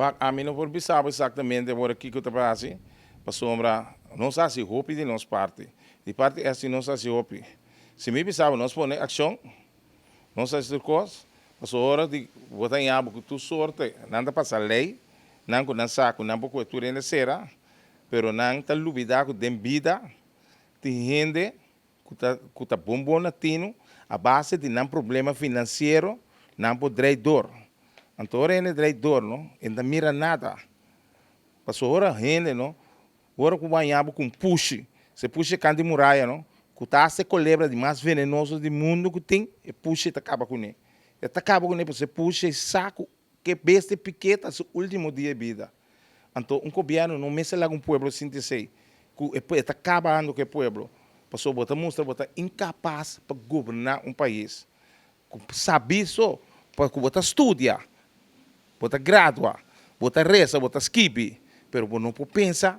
Wak, ami no por bisa bo exactamente awor kico ta pa haci, pasobra nos a haci hopi di nos parti. Di parti esti nos a haci hopi. Si mi bisa bo nos pone accion, nos a haci tur cos, pasobra ora di bo ta haña bo cu tur sorte, nan ta pasa ley, nan cu nan sa cu nan por coge tur hende cera, pero nan ta lubida cu den bida tin hende ku ta ku ta bon bon na tinu a base di nan problema finansiero nan por drei dor. Anto ora hende drei dor no e no ta mira nada. Pasobra ora hende no ora ku bo haña bo ku un pushi, si e pushi e kanta di muraya no ku ta hasta e kolebra di mas venenoso di mundu ku tin e pushi ta kaba kuné. E ta kaba kuné pasobra e pushi e sa ku Ke bestia piké ta su ultimo dia di bida. Anto un gobierno no mester laga un pueblo sinti esei, ku e e ta kabando ku e pueblo, pasobra bo ta mustra bo ta inkapas pa goberná un pais. Ku sabí so, pa ku bo ta studia, bo ta gradua, bo ta resa, bo ta skibi, pero bo no por pensa.